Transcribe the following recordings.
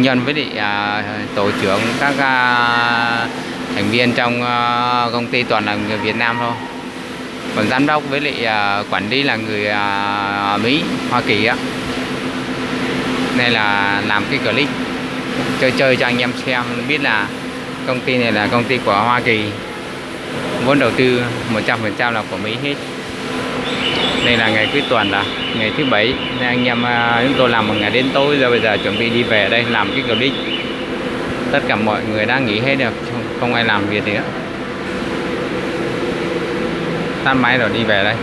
Nhân với lại, à, tổ trưởng các, à, thành viên trong, à, công ty toàn là người Việt Nam thôi. Còn giám đốc với lại, à, quản lý là người, à, Mỹ, Hoa Kỳ á. Đây là làm cái clip chơi chơi cho anh em xem biết là công ty này là công ty của Hoa Kỳ. Vốn đầu tư một trăm phần trăm là của Mỹ hết. Đây là ngày cuối tuần rồi, ngày thứ bảy. Nên anh em, à, chúng tôi làm một ngày đến tối, giờ bây giờ chuẩn bị đi về đây, làm cái clip. Tất cả mọi người đã nghỉ hết rồi, không, không ai làm việc nữa. Tắt máy rồi đi về đây.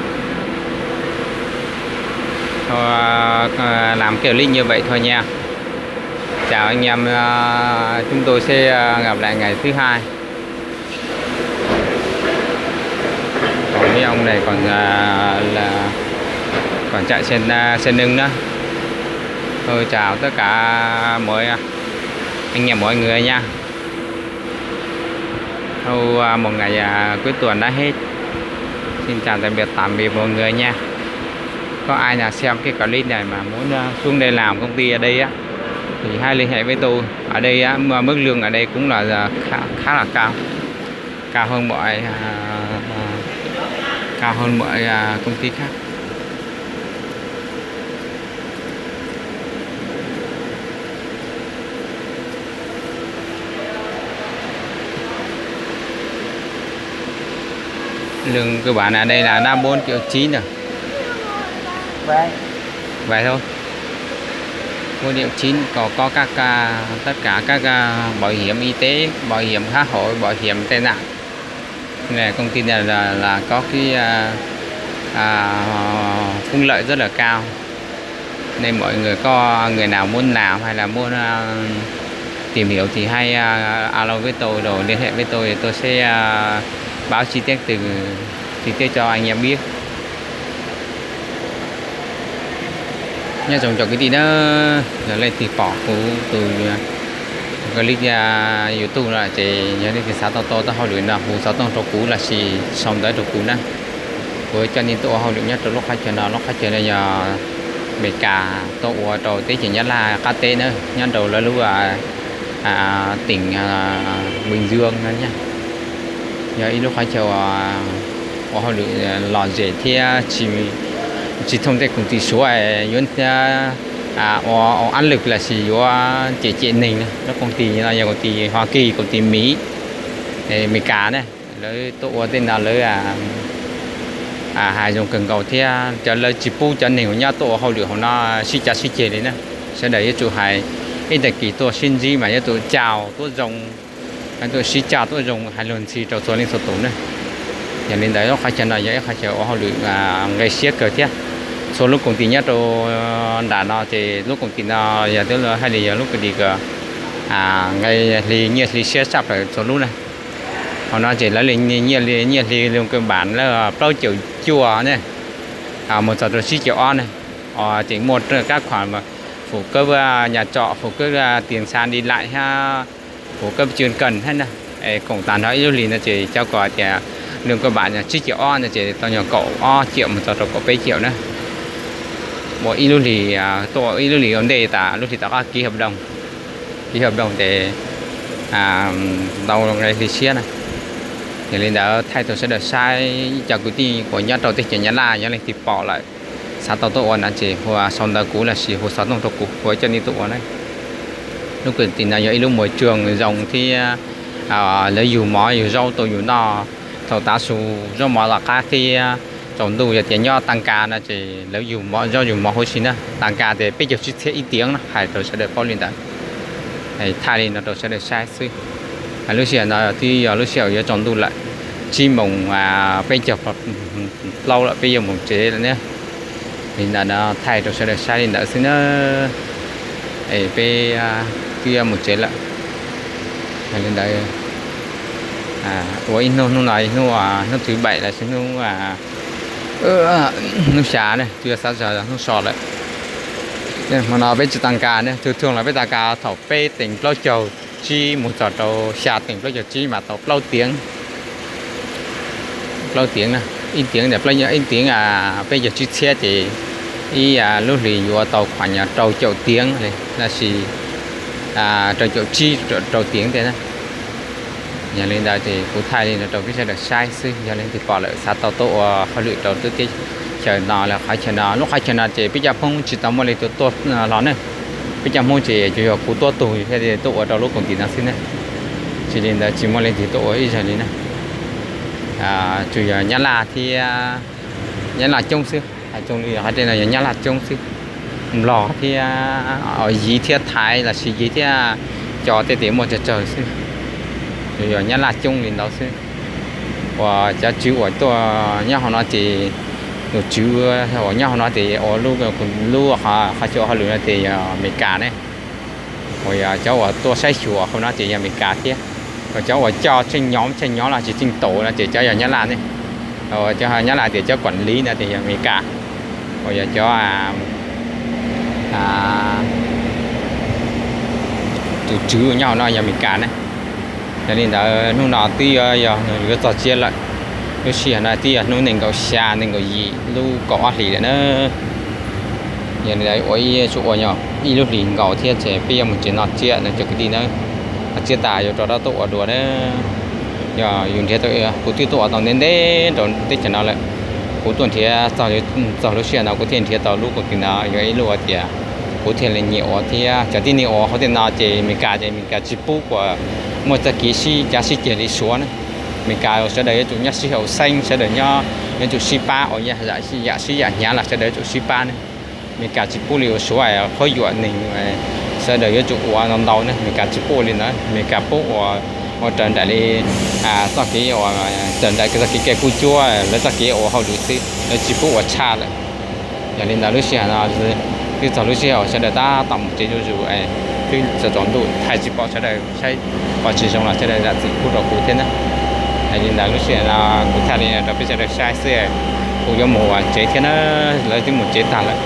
Thôi, à, làm cái clip như vậy thôi nha. Chào anh em, à, chúng tôi sẽ, à, gặp lại ngày thứ hai. Còn mấy ông này còn, à, là còn chạy xe, à, xe nâng đó. Thôi chào tất cả mọi anh em mọi người nha. Thôi, à, một ngày, à, cuối tuần đã hết. Xin chào tạm biệt, tạm biệt mọi người nha. Có ai nào xem cái clip này mà muốn, à, xuống đây làm công ty ở đây á, thì hãy liên hệ với tôi. Ở đây á, mà mức lương ở đây cũng là, là khá, khá là cao. Cao hơn mọi, à, à, cao hơn mọi, à, công ty khác. Lương cơ bản ở đây là đã bốn triệu chín rồi. Vậy thôi. Bốn triệu chín, còn có các, à, tất cả các, à, bảo hiểm y tế, bảo hiểm xã hội, bảo hiểm tai nạn. Này, công ty này là, là có cái, à, à, phúc lợi rất là cao. Nên mọi người có người nào muốn làm hay là muốn, à, tìm hiểu thì hãy, à, alo với tôi rồi liên hệ với tôi, tôi sẽ, à, báo chi tiết từ chi tiết cho anh em biết. Nyob zoo cov kwv tij na, yog leej twg pom kuv tus clip YouTube no ces yog leej twg xav tau tau hauj lwm no hu xov tooj rau kuv lossis sau ntawv rau kuv na. Kuv coj nej tuaj ua hauj lwm nyob rau lub qhov chaw no, lub qhov chaw no yog Amelikas tuaj ua rau teb chaws Nyab Laj qab teb na, nyob rau lawv lub, a, tỉnh, a, Bình Dương no. Yog ib lub qhov chaw ua hauj lwm lom zem thiab tsis thooj tej công ty suav yuav ua áp lực lossis yuav cem cem neeg na. Lub công ty no yog công ty Hoa Kỳ, công ty Mỹ, Amelikas na. Lawv tuaj ua tej no lawv hais zoo kawg nkaus thiab cov lawv tsis pub cov neeg uas nyob tuaj ua hauj lwm hauv no sib cav sib ceg li na. Sawv daws yuav tsum hais ib tag kis tuaj sib ntsib mas yuav tsum cau tuab zoo, yuav tsum sib cau tuab zoo hais lus ntxhi rau txhua leej txhua tus na. Yog li ntawd lub qhov chaw no yog ib qhov chaw ua hauj lwm nqe siab kawg thiab. Txhua lub công ty nyob rau nram no ces lub công ty no yog twb hais li yog lub công ty uas nqe hli nyiaj hli siab tshaj plaws txhua lub na. Hauv no ces lawv li nyiaj hli lub cơ bản lawv plaub caug cuaj ne, mus txog rau tsib caug ob ne, ces muaj kab khuam, phủ cấp nhà trọ, phủ cấp tiền sang đi lại thiab phủ cấp chuyên cần thiab na. Koom tag nrho ib lub hlis no ces cov kom tias lương cơ bản tsib caug ob no ces tau nyuag kaum ob triệu mus txog rau kaum peb triệu na. Ua ib lub hlis, tuaj ua ib lub hlis ua ntej tas lub hlis tom qab ký hợp đồng, ký hợp đồng ces tau nqe hli siab na. Yog li ntawd thaij rau sawv daws saib, ib co kwv tij uas nyob rau teb chaws Nyab Laj yog leej twg pom lawm, xav tau tuaj ua na ces hu sau ntawv kuv lossis hu xov tooj rau kuv, kuv coj nej tuaj ua na. Lub kwv tij no yog ib lub môi trường zoo thiab lawv yug mov yug zaub tau yus noj thaum tav su, zaub mov tom qab thiab tsaus ntuj yog tias nyob tăng ca no ces lawv yug mov zaub yug mov huv si na. Tăng ca ces peb caug tsib txhiab ib tiam na, hais rau sawv daws paub li ntawd. Thaij li no rau sawv daws saib xwb. Lub sij hawm no twb yog lub sij hawm yuav tsaus ntuj lawm, tsib moos peb caug plaub lawm, peb yuav mus tsev lawm na. Li ntawd no thaij rau sawv daws saib li ntawd xwb na. Es peb twb yuav mus tsev lawm. Li ntawd ua ib hnub, hnub no hnub, hnub thứ bảy lossis hnub, hnub xya ne, twb yuav sab zog hnub so lawm. Hmo no peb tsis tăng ca ne, thường thường los peb tăng ca thaum peb teev plaub caug tsib mus txog rau xya teev plaub caug tsib mas tau plaub tiam. Plaub tiam, ib tiam, ib tiam peb caug tsib txhiab ces ib lub hlis yuav tau khuam nyog rau caum tiam li, tab sis rau caum tsib rau tiav ntej na. Yog li ntawd ces kuv thaij li no rau peb sawv daws saib xwb, yog leej twg pom lawm xav tau tuaj ua hauj lwm rau lub teb chaws no los qhov chaw no. Lub qhov chaw no ces peb cov Hmoob tsis tau muaj leej twg tuaj hlo ne, peb cov Hmoob ces tsuas yog kuv tuaj tug thiaj tuaj ua rau lub koom tim no xwb ne. Tsis li ntawd tsis muaj leej twg tuaj ua ib zaug li na. Tsuas yog Nyab Laj thiab, Nyab Laj coob xwb, hais txog li qhov tej no yog Nyab Laj coob xwb. Nplog thiab, Yiv thiab Thaib los sis Yiv thiab, cov tej tes muaj tsawg tsawg xwb, tsuas yog Nyab Laj coob li ntawd xwb. Uas cov tswv uas tuaj nyob hauv no ces, tus tswv uas nyob hauv no ces ua lub, lub qhov chaw ua hauj lwm no ces yog Amelikas ne. Uas yog cov uas tuaj saib xyuas hauv no ces yog Amelikas thiab. Uas cov uas coj tseem nyob tseem nyob los sis tseem taus no ces cov yog Nyab Laj ne. Cov Nyab Laj tias cov kuam liv no ces yog Amelikas. Uas yog cov tus tswv nyob hauv no yog Amelikas ne. Yog li ntawd hnub no twb yog yuav txog tsiab lawm. Lub sij hawm no twb yog hnub nees nkaum xya nees nkaum yim lub kaum ob hlis lawm na. Yog li ntawd ua ib, tsuas ua ib lub hlis nkaus thiab ces peb yuav mus tsev noj tsiab no cov kwv tij na. Noj tsiab tas yuav rov qab tuaj ua dua na. Yog yus nrhiav tau, kuv twb tuaj ua tau ntev ntev rau teb chaws no lawm. Kuv tuaj nrhiav txog, txog lub sij hawm no kuv thiaj nrhiav tau lub koom tim no, yog ib lub tias kuv thiaj li nyiam ua thiab cov tib neeg uas hauv tej no ces Amelikas ces Amelikas tsis pub uas muaj txoj kev sib cav sib ceg li Suav na. Amelikas sawv daws yuav tsum nyob sib haum xeeb, sawv daws nyob yuav tsum sib pab, ua yam sib yam hnyav los sawv daws yuav tsum sib pab ne. Amelikas tsis pub li uas Suav qhuab yuam neeg, sawv daws yuav tsum ua ntau ntau ne. Amelikas tsis pub ua li ntawd, Amelikas pub ua, ua raws nraim li txoj kev, raws nraim txoj kev cai kuj cuab lawv txoj kev ua hauj lwm xwb, lawv tsis pub ua tshaj lawm. Yog li ntawd lub sij hawm no twb txog lub sij hawm sawv daws tab tom mus tsev zuj zus, twb tsaus ntuj thaij tsis pom sawv daws saib, pom tsis zoo los sawv daws zam txim pub rau kuv thiab na. Yog li ntawd lub sij hawm no kuv thaij li rau peb sawv daws saib xwb, kuv yuav mus tsev thiab na, lawv twb mus tsev tag lawm.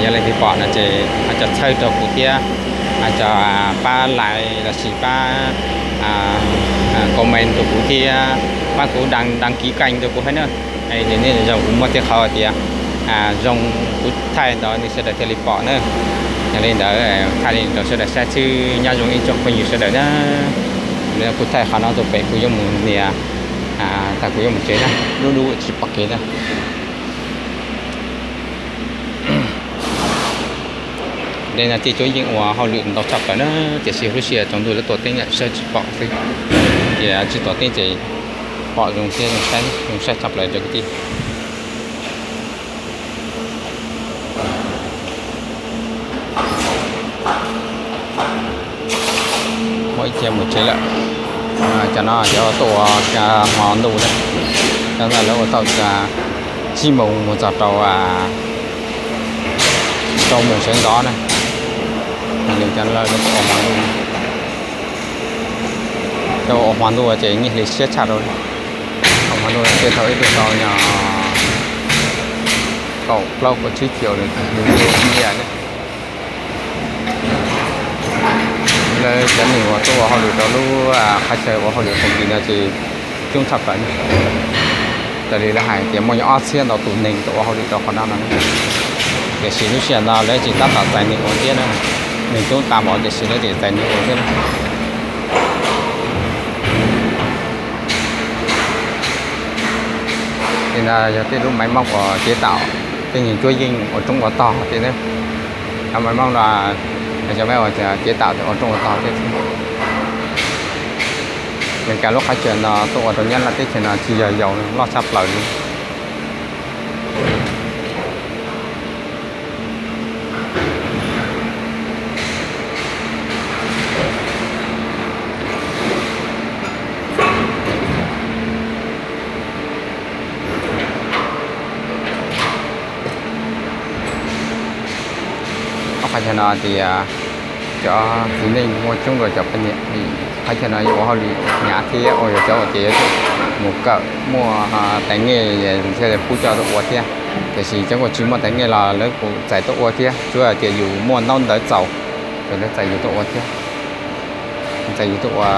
Yog leej twg pom no ces hais txog txhawb rau kuv thiab, hais txog pab like los sis pab comment rau kuv thiab pab kuv đăng ký kênh rau kuv thiab na. Nej zoo kuv muaj tej qhov tias zoo kuv thaij ntawd nej sawv daws thiaj li pom na. Yog li ntawd thaij li rau sawv daws saib xwb, nyob zoo ib tsoom phooj ywg sawv daws na. Kuv thaij qhov no rau pem kuv yuav mus nias, tag kuv yuav mus tsev na, lub lub tsis pom kev na. Dej no tej cuab yeej ua hauj lwm ntau tshaj plaws na, tiam sis lub sij hawm tsaus ntuj lawv tuam teeb lawm saib tsis pom xwb. Ces tsis tuam teeb ces pom zoo thiab zoo saib, zoo saib tshaj plaws rau kwv tij. Muaj ib txhia mus tsev lawm. Cov no cov tuaj ua hmo ntuj na, cov no lawv ua tau tsib moos mus txog rau rau moos sawv ntxov na. Cov ua hmo ntuj, cov ua hmo ntuj ces nyiaj hli siab tshaj rau. Ua hmo ntuj tej thaum ib tug tau nyob kaum plaub kaum tsib caug lawm, yus ib yam na. Lawv cov neeg uas tuaj ua hauj lwm rau lub qhov chaw ua hauj lwm koom tim no ces coob tshaj plaws. Raws li lawv hais tias muaj nyob ob txhiab ntau tus neeg tuaj ua hauj lwm rau qhov no no. Tiam sis lub sij hawm no lawv tsis tab tom txais neeg ua thiab na, neeg coob tas npaum tiam sis lawv tsis txais neeg ua thiab na. Ces no yog tej lub máy móc uas chế tạo, tej nyuag cuab yeej ua roob ua tog tiag na. Cov máy móc no, cov máy móc chế tạo ua roob ua tog thiab. Meskas lub qhov chaw no tuaj ua rau Nyab Laj teb chaws no tsis yog yaus, loj tshaj plaws li. Ob qhov chaw no tias cov txiv neej muaj coob dua cov poj niam, qhov chaw no yuav ua hauj lwm hnyav thiab ua rau cov uas tias yuav tsum mus kawm muaj tais nge thiaj li pub coj tuaj ua thiab. Tiam sis cov uas tsis muaj tais nge los lawv kuj txais tuaj ua thiab, tsuav tias yus muaj ntaub ntawv txaus, ces lawv txais yus tuaj ua thiab. Txais yus tuaj ua,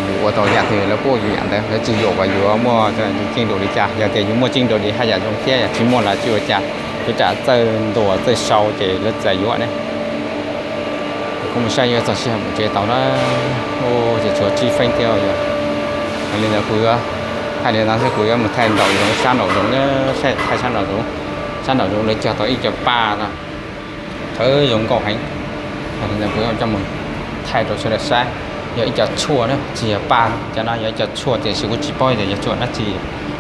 yus ua tau yam twg lawv kuj ua yus yam ntawd, lawv tsis yuam kom yus muaj ceej npaum li cas. Yog tias yus muaj ceej npaum li haj yam zoo thiab, yog tsis muaj los tsis ua cas, tsuav tsam txawj ntuas txawj sau ces lawv txais yus ne. Mus saib yuav txog sij hawm mus tsev tau na. Ces tshuav tsib feeb thiab yog. Yog li ntawd kuv yuav thaij li no thiab kuv yuav mus thaij nraum zoov sab nraum zoov, thaij sab nraum zoov. Sab nraum zoov lawv cog tau ib co paj no, thawv zoo nkauj heev. Yog li ntawd kuv yuav coj mus thaij rau sawv daws saib. Yog ib co tshuaj na, tsis yog paj, cov no yog ib co tshuaj tiam sis kuv tsis paub tias yog tshuaj dab tsi.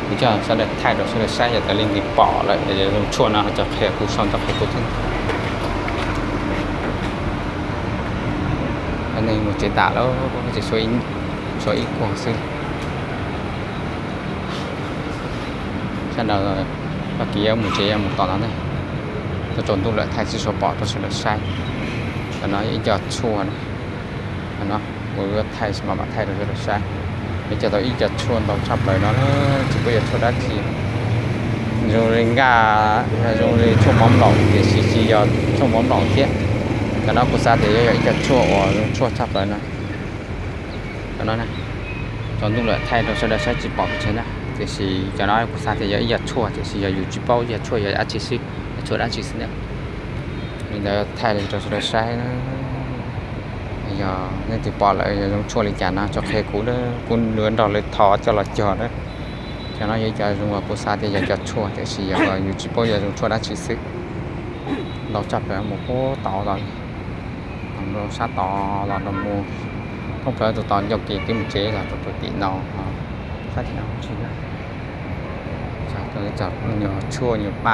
Kuv coj sawv daws thaij rau sawv daws saib, yog tias leej twg pom lawm es yog zoo tshuaj no ho tso qhia kuv, sau ntawv qhia kuv thiab. Nej mus tsev tas lawm, tshuav ib kuag xwb. Sab nraud Fab Kis yuav mus tsev yuav mus tos no ne. Tau tsaus ntuj lawm thaij tsis tshua pom rau sawv daws saib. Qhov no yog ib co tshuaj na. Qhov no kuv yuav thaij mas mam thaij rau sawv daws saib. Yuav cog tau ib co tshuaj ntau tshaj plaws no, tsis paub yog tshuaj dab tsi. Zoo li nkaj, zoo li tshuaj mov nplaum tiam sis tsis yog tshuaj mov nplaum thiab. Cov no kuv xav tias yuav yog ib co tshuaj uas zoo tshuaj tshaj plaws no. Cov no tsaus ntuj lawm thaij rau sawv daws saib tsis pom pes tsawg na, tiam sis cov no kuv xav tias yog ib co tshuaj tiam sis yog yus tsis paub yog tshuaj yog dab tsi xwb, yog tshuaj dab tsi xwb na. Li ntawd thaij li rau sawv daws saib na. Yog leej twg pom lawm yog zoo tshuaj li cas no tso qhia kuv, kuv yuav nrog lawv thov coj los cog na. Cov no yog ib co zoo uas kuv xav tias yog cov tshuaj tiam sis yog yus tsis paub yog zoo tshuaj dab tsi xwb. Ntau tshaj plaws mus puag tod los, sab tod los rau mus thoob plaws tus tod ncauj kev kev mus tsev los rau tus tim no. Sab tim no tsis, nyuag tshuaj nyuag paj.